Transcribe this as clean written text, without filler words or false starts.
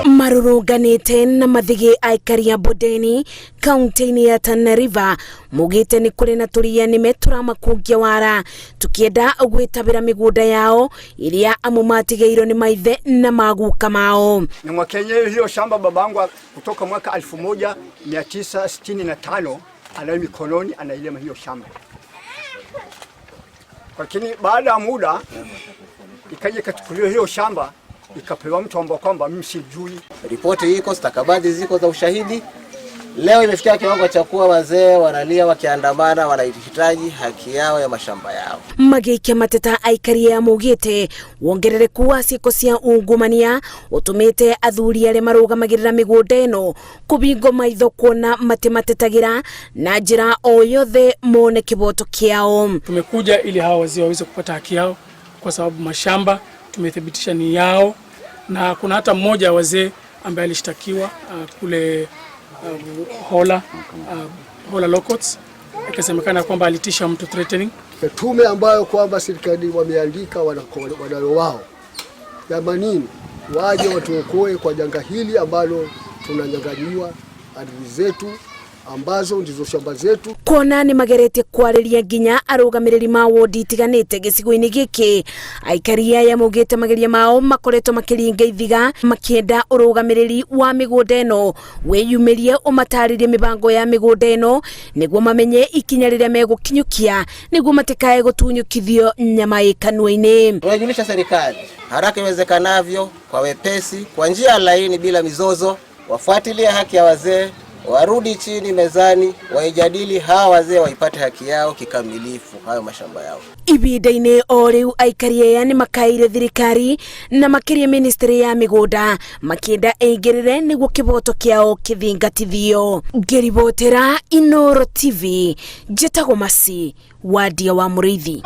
Marũrũnganĩte na mathigĩ aikari a Bondeni kaunti-inĩ ya Tana River maugĩte nĩ kũrĩ na tũria nĩme tũramakungia wara tũkĩenda gwĩtabĩra mĩgũnda yao ĩrĩa amwe matigĩirwo nĩ maithe na maguka mao. Na mwaka yenyewe hiyo shamba babangu kutoka mwaka 1965 anayo mikononi anailima hiyo shamba, lakini baada ya muda ikaja ikachukuliwa hiyo shamba ikapewa mtu ambao kwamba mimi sijui. Ripoti iko, stakabadhi ziko za ushahidi. Leo imefikia kiwango cha kuwa wazee wanalia wakiandamana, wanahitaji haki yao ya mashamba yao. Magĩikia mateta aikari aya maugĩte wongerereku wa ciĩko cia ungumania ũtũmĩte athuri arĩa marũgamagĩrĩra mĩgũnda ĩno kũbingwo maitho kuona matĩmatetagĩra na njĩra o yothe mone kĩboto kĩao. Tumekuja ili hawa wazee waweze kupata haki yao, kwa sababu mashamba tumethibitisha ni yao, na kuna hata mmoja wa wazee ambaye alishtakiwa kule Hola Law Courts, ikasemekana kwamba alitisha mtu, threatening. Tume ambayo kwamba serikali wameandika wanayo wao, jamanini, waje watuokoe kwa janga hili ambalo tunanyang'anyiwa ardhi zetu ambazo ndizo shamba zetu. Kuona nĩ mageretie kwarĩria nginya arũgamĩrĩri ma wodi itiganĩte gĩcigo-inĩ gĩkĩ, aikari aya maugĩte mageria mao makoretwo makĩringa ithiga makĩenda ũrũgamĩrĩri wa mĩgũnda ĩno wĩyumĩrie ũmatarĩrie mĩbango ya mĩgũnda ĩno nĩguo mamenye ikinya rĩrĩa megũkinyũkia nĩguo matikae gũtunyũkithio nyama ĩ kanua-inĩ. Tunajulisha serikali haraka iwezekanavyo, kwa wepesi, kwa njia laini, bila mizozo, wafuatilie haki ya wazee, warudi chini mezani, waijadili, hawa wazee waipate haki yao kikamilifu, hayo mashamba yao. Ibinda-inĩ o rĩu aikari aya nĩ makaĩire thirikari na makĩria ministry ya mĩgũnda makĩenda ĩingĩrĩre nĩguo kĩboto kĩao kĩthingatithio. Ngĩribotera Inoro TV, njĩtagwo Masi Wadia wa Mũrĩithi.